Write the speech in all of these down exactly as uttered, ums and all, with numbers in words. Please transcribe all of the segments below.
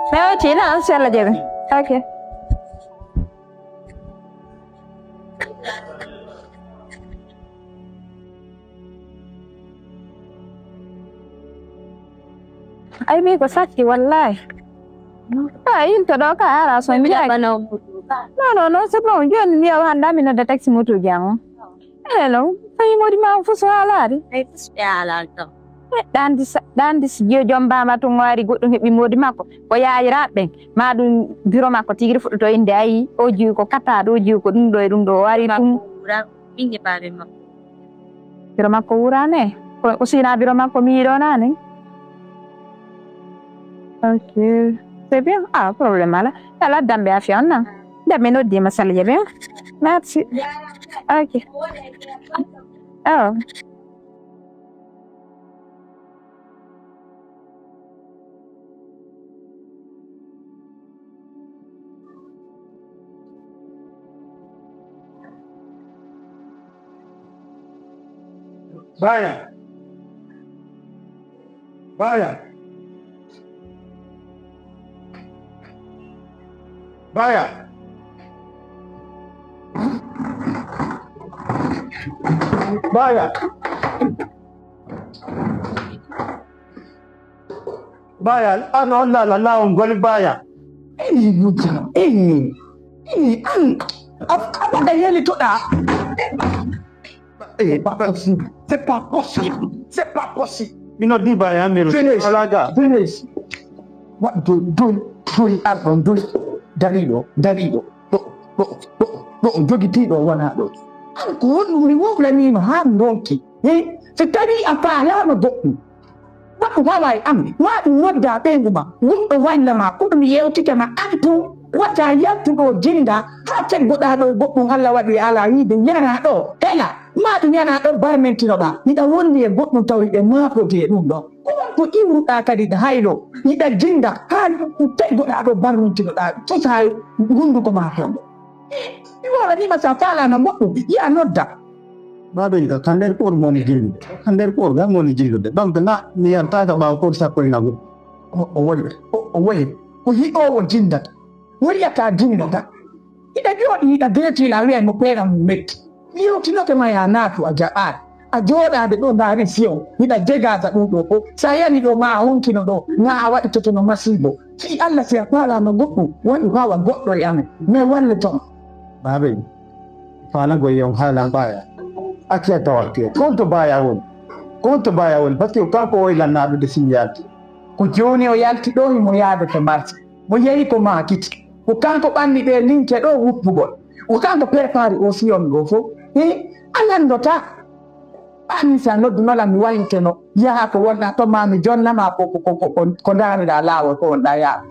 Mais o tina, si Allah jaɓi. Ok. Ay, mi ko satti, wallahi. A yilto ɗo ka ara so mi jaaki. Non, non, non, c'est bon. Joni mi yawa hannde mi nodda taxi moto jang. Ene non, tawi modi ma fu so halaade. Ay, fu so ɓe halaade ɗo. Ɗandi ɗandi si jo jombama to ngari goɗɗum heɓi modi makko. Ko yaayiraɓe ɓen. Ma ɗum biro makko tigiri fuɗɗoto inde ayi. O jiwi ko kattaɗo, o jiwi ko ɗum ɗo e ɗum ɗo. O ari ɗum. Ɓinge baaba makko. Biro makko wurane. Ko, ko sina biro makko mi yiɗo nane. Ok. C'est bien. Ah, problème ala. Ala dambe afi on nan. Dambe noddi ma sala jabe. Merci. Ok. Oh. Baya. Baya. Baya. Baya. Baya, an on la la la on goli baya. Ey, yujjana, ey, ey, an, a, a waɗa yeli toɗa. Eh, pas possible. C'est pas possible. C'est pas possible. Mino di baya, mino. Finish. Alaga. Finish. What do, do, do, arɗo, do. Dariɗo, dariɗo. Ɗo, ɗo, ɗo, ɗo, jogitiiɗo wona ɗo. An ko honɗum mi wowlanima haa ndonki? Eh? So tawi a faalaama goɗɗum, waɗu hawa e am, maa ɗum nodda ɓeyngu ma, goɗɗo walla ma, ko ɗum yewtita ma an tun, wata yaltu ɗo jinda, haa ceggoɗaa ɗo e goɗɗum Allah waɗi e alaa yiide yana ɗo, hela, maa ɗum yana ɗo barmentinoɗaa, miɗa wondi e goɗɗum tawi ɓe maakodi e ɗum ɗo. Ko won ko iwruɗaa kadi ɗa haylo, miɗa jinda, haa ceggoɗaa ɗo barmentinoɗaa, tusaa hunnduko maa kon ɗo. Mi wowlanima so a faalaama goɗɗum, ya nodda. Baaba en ka nder koor mo woni jillude. Ka nder koor ga mo woni jillude. Donc na mi yarta ka ɓaawo koor sappo e nayi. O, o wayi, o, o wayi. Ko yi'oowo jindata. Wuriyata jindata. Hiɗa jooɗi, hiɗa beetila, a wi'ay mo peeram mum metti. Mi yewtinoke ma ya naatu a jaɓaali. A jooɗaade ɗo ndaari Siyon. Hiɗa jegaata ɗum ɗo fof. So a yani ɗo ma a honkino ɗo. Ŋa a waɗitotono masiibo. Fii Alla si a faalaama goɗɗum, waɗu hawa goɗɗo e amen. Mais wallitono. Baaba en. Faanagol yon haala Baya. Accee tawatee. Konto Baya woni? Konto Baya woni? Parce que kanko o e lannaaɗo de simi yalti. Ko jooni o yalti ɗo, himo yaade to marché. Mo yehi ko maakiti. Ko kanko ɓanni ɓe linke ɗo wuppugol. Ko kanko préparé o Siyon ɗo fof. He, a lanndotaa. Ɓaami si a nodduno lan, mi waynteno. Yaha ko wonɗaa to, maa mi jonna ma ko, ko, ko, ko, ko, ko ndaariɗaa laawol ko wonɗaa yaade.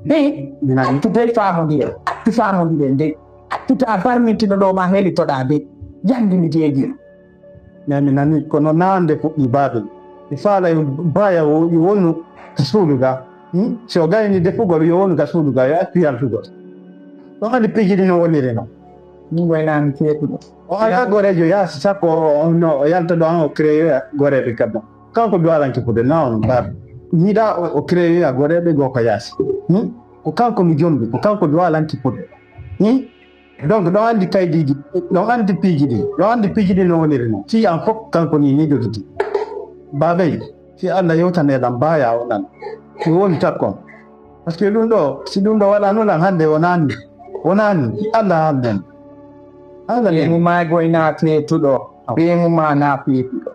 He, accu dey faamondire. Accu faamondire dey. Accu ta barmintino ɗo ma helitoɗaa de. Janngi mi deeƴi. Mais mi nani, kono nande fuɗɗi Baaba en. Mi faala yo Baya o, yo wonu ka suudu ga. Hmm? Si o gayni defugol, yo wonu ka suudu ga, yo accu yaltugol. Ɗon andi piiji ɗi no woniri no. Min waynaani ceetuɗo. O ala goreejo yaasi, sakko o, o, no, o yalta ɗo an, o créé goreeɓe kadda. Kanko duwalanke fude, na on Baaba. Yiɗa o, o créé goreeɓe goo ko yaasi. Hmm? Ko kanko mi jombi, ko kanko duwalanke fude. Hmm? Donc, ɗo andi kaydiiji, ɗo andi piiji ɗi, ɗo andi piiji ɗi no woniri no. Fii an fof, kanko ni, ni jogiti. Baabey, fii Allah yewtane ɗam, Baya o ɗan. Ko woni takkon. Parce que ɗum ɗo, si ɗum ɗo waɗano lan hannde, wonaani, wonaani, fii Allah haalden. Allah ɓeyngu ma goy na feetuɗo, ɓeyngu ma na feetuɗo.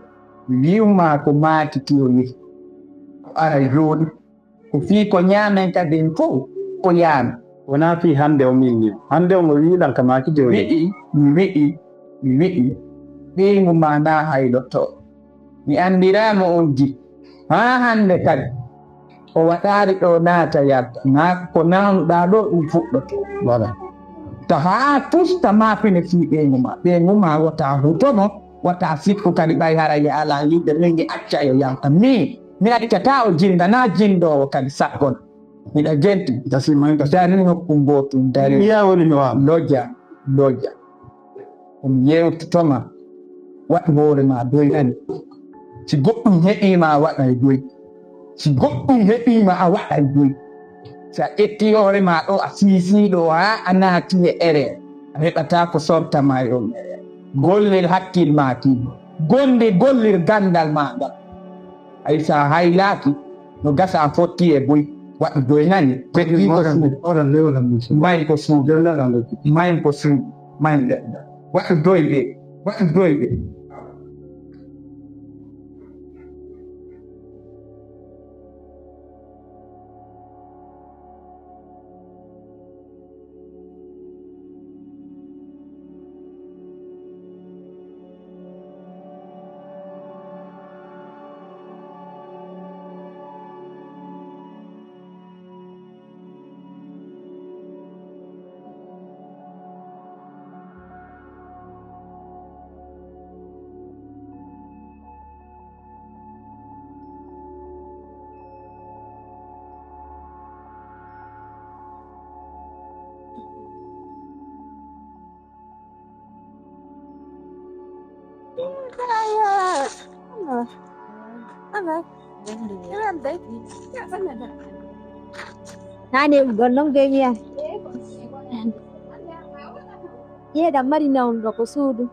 Wi'u ma ko maaki tiyo yehi. Ko ara jooɗi. Ko fii ko ñaamen kadi en fof ko yaami. Wonaa fii hannde o min nii. Hannde o mo wiiɗan ka maaki de o wi'i, mi wi'i, mi wi'i, ɓeyngu ma na haylotoo. Mi anndiraama on ji. Haa hannde kadi. Ko waɗaari ɗo naata yalta. Naa ko naawnuɗaa ɗo ɗum fuɗɗoto. Voilà. Ta haa fusta maa fine fii ɓeyngu ma. Ɓeyngu ma wota hutono, wota sikku kadi ɓay hara ye alaa yiɗde min mi acca yo yalta. Min. Mi accataa o jinda, na jindoowo kadi sakkon. Miɗa jenti, gasi man, gasi. Dari nokku ngootu, dari. Iya woni mi waawa. Lojja, lojja. Ko mi yewtotoma, waɗ hoore ma doy nani. Si goɗɗum heɓii ma a waɗay doy. Si goɗɗum heɓii ma a waɗay doy. Si a ƴetti hoore ma ɗo, a fiifiiɗo, haa a naati e ere, a heɓataa ko sorta ma e on ere. Gollel hakkil ma kin. Gonde gollir gandal ma ngal. Hay so a haylaaki, no gasa a fotti e buy. Waɗu doy nani. Ɓe ɗi ko suudu. May ko suudu. May ko suudu. May nder. Waɗu doy ɓe. Waɗu doy ɓe. Nane ugol non genya. Yeɗa mari nawnuɗo ko suudu.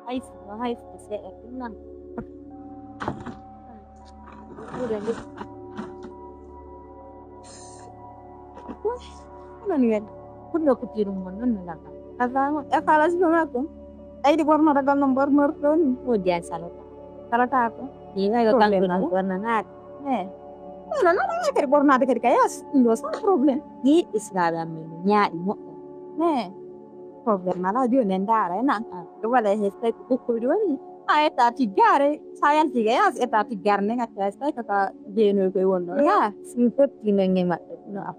Hay so, hay so seeɗa ɗum nan. Ɓure nde. Onon wen, kunno kutiirum mon non no laga. Afa, afa la sino makko. Aydi borno dagal non borno ɗon. Mo dian salata. Salata ko. Ni ngai ko kan ko nan borno na. Eh. Wala na na kadi borno de kadi kayas. Ndo sans problème. Ni islaɓe amen ñaaɗi moƴƴo. Eh. Problème ala joni en ndaara e nan. Ɗum waɗa he tawi ko ɓukkoyɗi woni. A etta tiggare, sa yanti ga yas etta tiggare ne ngacca hay tawi kaka jeenoy koye wonno. Ya, si mi fotti nange maɓɓe. No a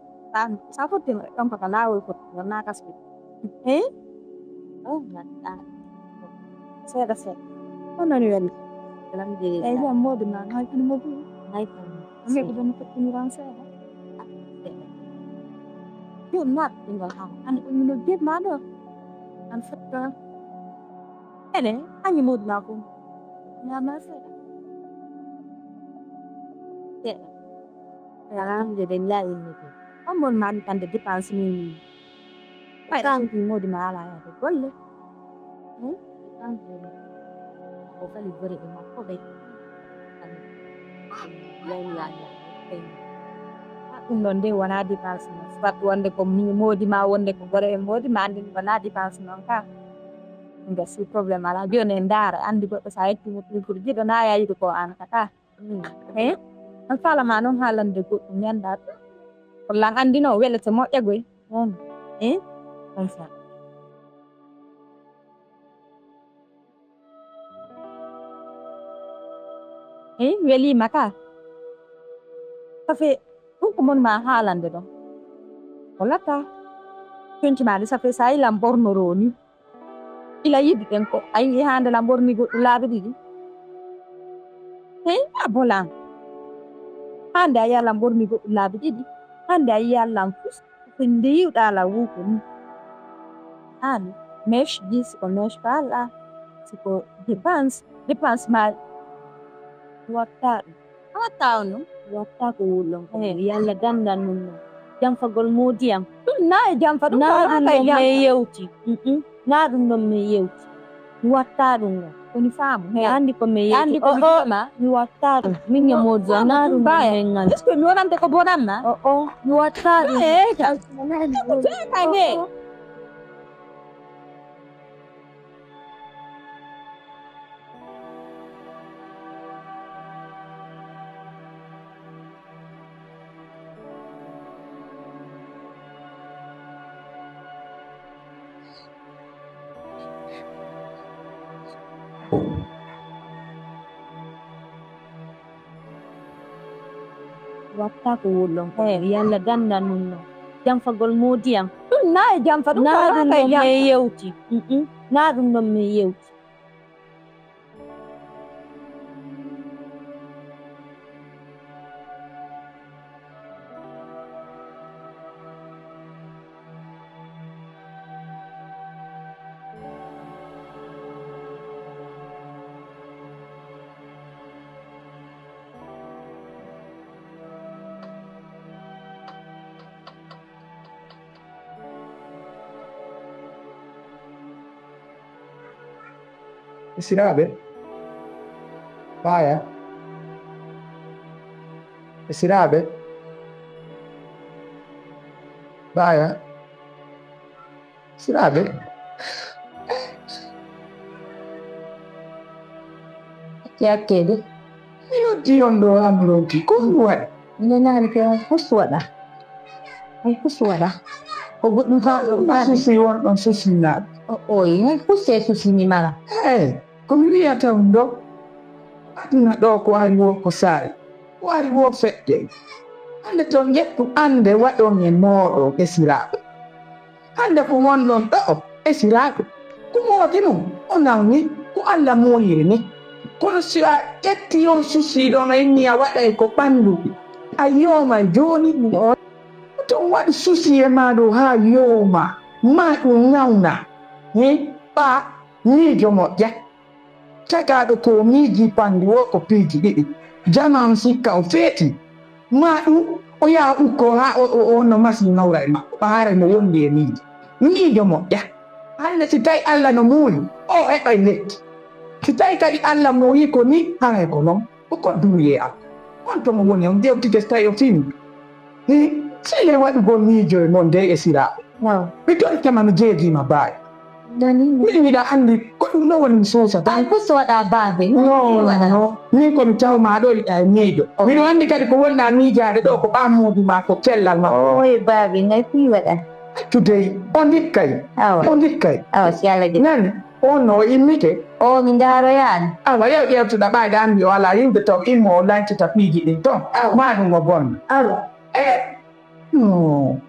sa fotti maɓɓe ɗon kaka laawol fotti wonna kasɓe. He? Oh, ngaɗɗa. Seeɗa seeɗa. On nani weli. Alhamdulillah. Eyi jam modi ma ngai kini modi. Ngai kini. Ngai ko ɗum fotti mi ran seeɗa. Ɗum naat ɗum ngol han. An ɗum no jib ma ɗo. An fotti. Ene, añi modi ma ko. Ñaama seeɗa. Seeɗa. Alhamdulillah, inniti. On mon man tande dépense ni. Ay, ɗan ki modi ma ala yaade golle. Hmm? Dépense ni. Ko fali gore e makko ɓe. Lay mi yaade. Ɗum ɗon de wona dépense non. Soit wonde ko mi modi ma, wonde ko gore e modi ma, andi wona dépense non ka. Nga si problème ala, joni en ndaara, andi goɗɗo sa yetti mo pour jiɗo na yayiɗo ko an kaka. He? An fala ma non haalande goɗɗum mi annda ɗum. Ko lan andi no wele so moƴƴa goy. On. He? Comme ça. He? Welima ka. Ça fait, ɗum ko mon ma haalande ɗon. Ko latta. Tonti ma de ça fait sa ilan bornoro ni. Ila yiɗi ɗen ko a yiɗi hande lan borni goɗɗum laabi ɗiɗi. Hey, a bolan. Hande a yiya lan borni goɗɗum laabi ɗiɗi. Hande a yiya lan fus. Ko nde yiwɗa lan wuko ni. Hande mèche ji siko mèche ka ala. Siko dépense. Dépense ma watta ɗum. A watta on ɗum? Watta ko wullon ko. Eh. Yalla dandan ɗum ɗon. Jamfagol moodi am. Ɗum na e jamfa ɗum. Na ɗum ɗon min yewti. Mm-mm. Na ɗum ɗon min yewti. Mi watta ɗum ɗon. Ko mi faamu. He, andi ko min yewti. Andi ko mi yiɗi ma. Mi watta ɗum. Min e moodi am. Na ɗum ɗon min ngal. Est-ce que mi wonande ko bonan ma? Oh, oh. Mi watta ɗum. Eh, ka. Ko joy ka ne. Oh, oh. Watta ko wullon ko. Eh. Yalla dandan ɗum ɗon. Jamfagol moodi am. Ɗum na e jamfa, ɗum na ɗum ɗon min yewti. Mm-mm. Na ɗum ɗon min yewti. Esiraaɓe, Baaya, Esiraaɓe, Baaya, Esiraaɓe. Yakkeede. Mi noddi on ɗo, am ronki. Ko ɗum waɗi? Nde naani ke on fus waɗa. On fus waɗa. Ko goɗɗum tawa ɗon ɓaade. Susi won ɗon susinaaɓe. O, oy, on fus e susini mara. Eey, ko mi wiyata on ɗo, aduna ɗo ko ari wo ko saari. Ko ari wo feƴƴe. Hannde ton ƴettu annde waɗon e mooɗon esiraaɓe. Hannde ko wonɗon ɗo'o esiraaɓe, ko moodi mum o nawni, ko Alla muuyiri ni. Kono si a ƴetti on susiiɗo on, a inni a waɗay ko ɓanndu, a yooma jooni ɗum on. Ko ton waɗi susi e maa ɗo haa yooma, maa ɗum nawna. Hi, ɓaa, miijo moƴƴa. Tagaaɗo ko o miijii panndu o ko piiji ɗiɗi. Jamaa on sikka o feetii. Maa ɗum o yaha ukko haa o, o, o no masin nawra e makko. Ɓaare mo wondi e miijo. Miijo moƴƴa. Hannde si tawi Alla no muuyi, o heɓay lekki. Si tawi kadi Alla muuyi ko ni, haray ko non. Ko ko duwiyee am. On to mo woni, on jewtike so tawi o fini. Hi, sele waɗugol miijo e mon dey esiraaɓe. Waaw. Mi toritama mi jeegiima baay. Nani? Min miɗa anndi ko ɗum ɗo woni mi suusata. Ay, ko so waɗa baabe. Non, non. Min ko mi tawmaa ɗo yiɗa e miijo. Oh. Miɗo anndi kadi ko wonɗa miijaade ɗo ko ɓammuuji ma, ko cellal ma. Oy, baabe, ngay fii waɗa. Accu dey, o ndikkay. Awa. O ndikkay. Awa, si Alla jaɓi. Nani? On no o immike? O mi ndaaroyaani. Awa, yew ƴeewtuɗa ɓayde anndi o alaa yimɓe taw immo o lancita piiji ɗin ton. Awa. Maa ɗum o bonna. Awa. E, no.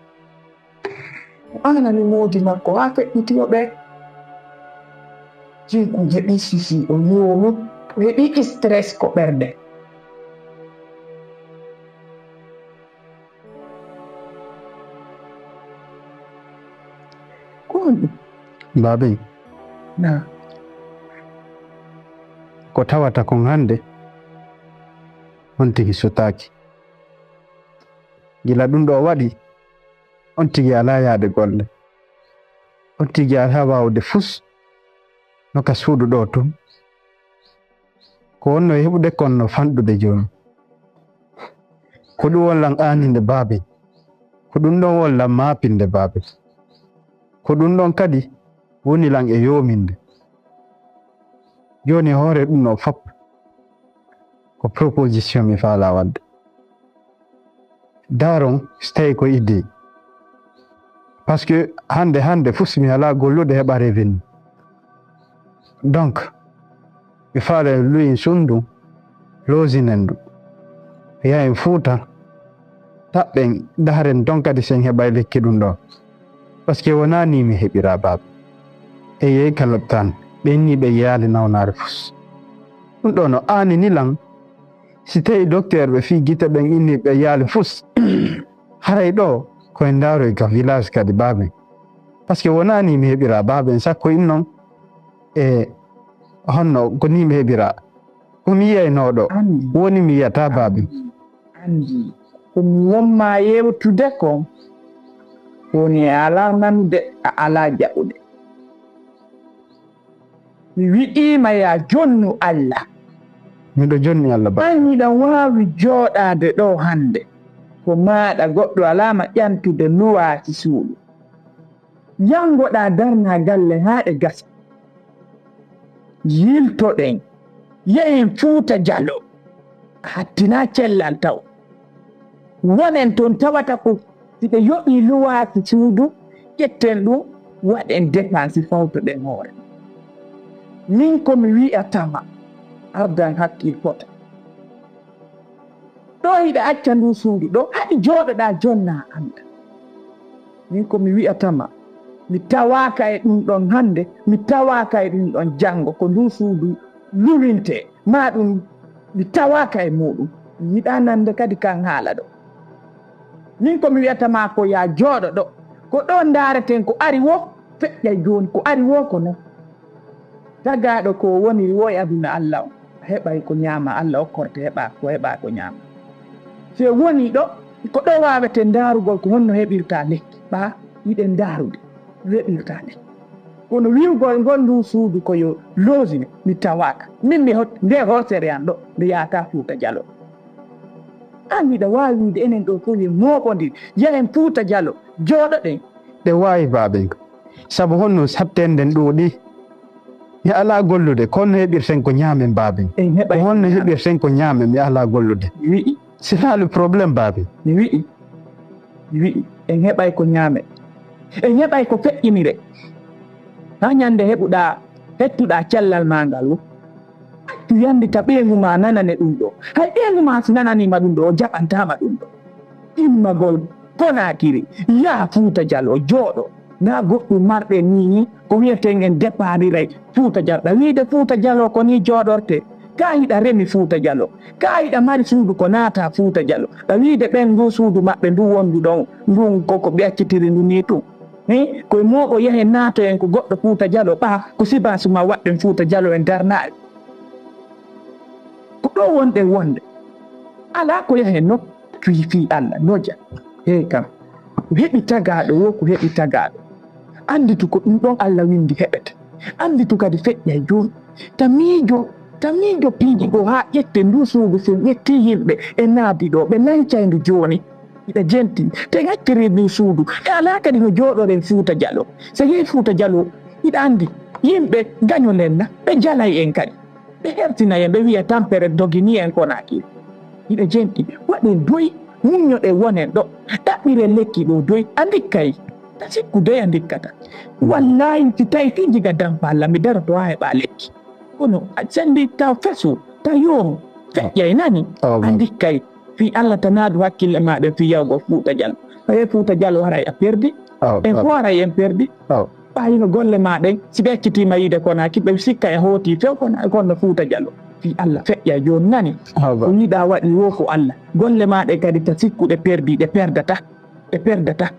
O aanani moodi makko haa feƴƴiti o ɓe. Jinku heɓi sisi o yoomi. O heɓi stress ko ɓernde. Ko honɗum? Baabey. Na. Ko tawata kon hannde, on tigi sutaaki. Gila ɗum ɗo waɗi, on tigi alaa yaade golle. On tigi alaa waawde fus no ka suudu ɗo tun. Ko wonno e heɓude kon no fanɗude jooni. Ko ɗum won lan aaninde baabey. Ko ɗum ɗon won lan maapinde baabey. Ko ɗum ɗon kadi woni lan e yoominde. Jooni e hoore ɗum ɗo fop ko proposition mi faalaa waɗde. Daaron so tawi ko idée. Parce que hannde, hannde fus mi alaa gollude heɓa revenu. Donc, mi faala en luyin suudu, loosinen ndu. Yahen Fuuta, taɓɓen, daharen ton kadi sen heɓay lekki ɗum ɗo. Parce que wonaa ni mi heɓira baaba. E yehi ka loptaan, ɓen ni ɓe yeyaali nawnaare fus. Ɗum ɗo no aanini lan. Si tawi docteur ɓe fii gite ɓen inni ɓe yaali fus, haray ɗo ko en ndaaroy ka village kadi baaben. Parce que wonaa ni mi heɓira baaben, sakko in non e honno ko ni mi heɓira. Ko mi yiyaynoo ɗo, woni mi yiyata baaben. Anndi, ko mi won maa yewtude kon, woni a alaa nanude, a alaa jaɓude. Mi wi'iima yaa jonnu Alla. Miɗo jonni Alla ba. An hiɗa waawi jooɗaade ɗoo hannde. Ko maaɗa goɗɗo alaa ma ƴantude luwaasi suudu. Yanngoɗaa darnaa galle haa ɗe gasa. Yiltoɗen. Yehen Fuuta Jaloo. A hattinaa cellal taw. Wonen toon tawata ko si ɓe yoɓii luwaasi suudu, ƴetten ɗum, waɗen depansi fawtoɗen hoore. Min ko mi wi'ata ma, ardan hakkil fota. Ɗo hiɗa acca ndu suudu ɗo, haɗi jooɗoɗaa jonnaa annda. Min ko mi wi'ata ma, mi tawaaka e ɗum ɗon hannde, mi tawaaka e ɗum ɗon janngo, ko ndu suudu luwintee. Maa ɗum mi tawaaka e muuɗum. Mi yiɗaa nande kadi kan haala ɗo. Min ko mi wi'ata maa ko yaa jooɗo ɗo. Ko ɗo ndaareten ko ari wo feƴƴay jooni, ko ari wo ko non. Tagaaɗo ko woniri wo e aduna Alla on. A heɓay ko ñaama Alla okkorte heɓa ko heɓa ko ñaama. Si o woni ɗo, ko ɗo waaweten ndaarugol ko honno heɓirta lekki. Ɓaa, yiɗen ndaarude no heɓirta lekki. Kono wi'ugol ngol nduu suudu ko yo loosine, mi tawaaka. Min mi hot-, nde hoosere an ɗo, nde yahataa Fuuta Jaloo. An hiɗa waawi wi'ude enen ɗoo fof yo mooɓondir, yahen Fuuta Jaloo, jooɗoɗen. Ɗe waawi, baaben. Sabu honno saɗteende nden ɗuuɗi? Mi alaa gollude, ko honno heɓirten ko ñaamen, baaben? En heɓay Ko honno ko ñaamen. heɓirten ko ñaamen? Mi alaa gollude. Mi wi'i. C'est ça le problème, baaben. Mi wi'i. Mi wi'i, en heɓay ko ñaamen. En heɓay ko feƴƴinire. Haa ñande heɓuɗaa, hettuɗaa cellal maa ngal wo. Accu yandita ɓeyngu maa nanane ɗum ɗoo. Hay ɓeyngu maa si nananiima ɗum ɗoo, o jaɓantaama ɗum ɗoo. Immagol Konaakiri, yaa Fuuta Jaloo, jooɗo. Naa goɗɗum marɗen nii, nii ko wi'eten en départ-iray Fuuta Jaloo. Ɗa wi'ude Fuuta Jaloo ko nii jooɗortee. Kaa hiɗa remi Fuuta Jaloo. Kaa hiɗa mari suudu ko naataa Fuuta Jaloo. Ɗa wi'ude ɓen nduu suudu maɓɓe nduu wondu ɗon, ndun ko ko ɓe accitiri ndu nii tun. Hee, ko e mooɓo yahen naatoyen ko goɗɗo Fuuta Jaloo, ɓaa ko sibaasu maa waɗɗen Fuuta Jaloo en darnaali. Ko ɗoo wonɗen wonde. Alaa ko yahen nokku fii, fii Alla, noja. Hee kam, ko heɓi tagaaɗo woo, ko heɓi tagaaɗo. Annditu ko ɗum ɗon Alla winndi heɓete. Annditu kadi feƴƴay jooni. Ta miijo, ta miijo piiji ɗoo haa ƴette nduu suudu, so ƴettii yimɓe e naadi ɗoo, ɓe lancay ndu jooni. Hiɗa jenti, te ŋaccere ndu suudu. E alaa kadi no jooɗoren Fuuta Jaloo. So yehi Fuuta Jaloo, hiɗa anndi, yimɓe gañolen na, ɓe jalay en kadi. Ɓe hertina en, ɓe wi'a tampere doginii en Konaakiri. Hiɗa jenti, waɗen doy, muññoɗen wonen ɗo. Ɗaɓɓiren lekki ɗoo doy, a ndikkay. Ta sikku doy a ndikkata. Wallaahi, si tawi fii jiga dampalla, mi daroto haa heɓa lekki. Kono a sendi taw fesu, taw yoomu, feƴƴay nani. Awa, a ndikkay. Fii Alla ta naadu hakkille maa ɗen fii yahugol Fuuta Jaloo. Tawi Fuuta Jaloo haray a perdi. Awa, en awa. Fof haray en perdi. Awa. Ɓay no golle maa ɗen, si ɓe accitiima yiide Konaakiri, ɓe sikka e hooti few kono, kono Fuuta Jaloo. Fii Alla feƴƴay jooni nani. Awa. Ko yiɗaa waɗi woo ko Alla. Golle maa ɗen kadi ta sikku ɗe perdi, ɗe perdata. Ɓe perdata.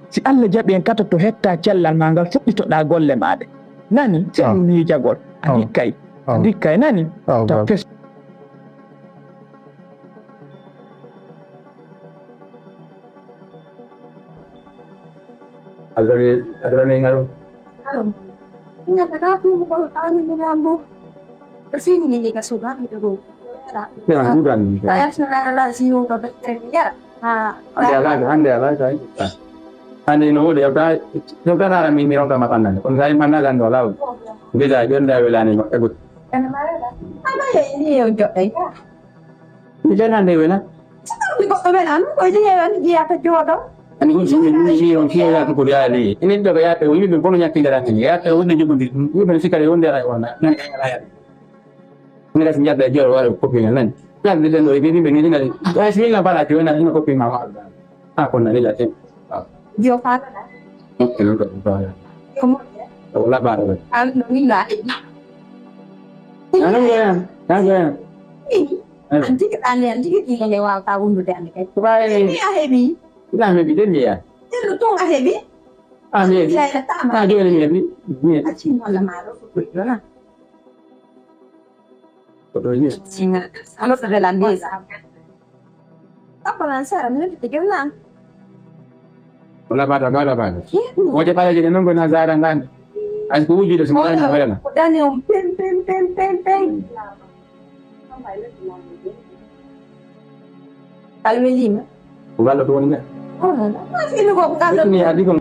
Si Alla jaɓi en kata to hettaa cellal maa ngal, fuɗɗitoɗaa golle maa ɗe. Nani? Sellu miijagol. A ndikkay. A ndikkay, nani? Taw fes. Adrone, adrone ngaro. Ina ka tu ko ani ni ambo. Sini ni ka suba mi do. Ya, udan. Kaya sina la si yo ka better ya. Ha. Ande alaka, ande alaka. Ande no de yauta, yauta na mi mi ronka makanda. On sai manna gando lawo. Bida jonda welani ma egut. Ama ya ni yo jodai. Mi janande wena. Ko ɓe lan ko jeewan jiyata jooɗo. Ani ko jimi ni jiro kiya ko yaali. Ini do ya pe wimi bono nyaki dara ni. Ya pe woni jugo di. Wimi sikare wonde ay wona. Nan ay ay. Ni ras nyada joro wala ko pinga nan. Nan de do ibi be ni na. Ay si na bala jona ni ko pinga ma. Ah, ko na ni la tem. Yo fala. Ko lo do ba. Como? Wala ba. An no ni la. Ano ya? Ano ya? An tigi ɗaande, an tigi ɗiɗo nde waawata wondude hannde kadi. Waawi. Mi a heɓi. Ila mi heɓi de mbiya. Ƴellu toon a heɓi. A mi heɓi. Mbiya ene tama. A jooni mi heɓi. Mi heɓi. Acci mi holla ma ɗo ko ɗo ɗo na. Ko ɗo ni. Ano so de la ndesa. Apa nan sara mi heɓi de nan. Wala bata, wala bata. Wote pala jene nongo na zara ngani. Asi ko wujude so ngani wala. Ko dani on pem pem pem pem pem. Alwelima. Ko wala to woni na. Oh, no. Asi ko ko kala. Ni adi ko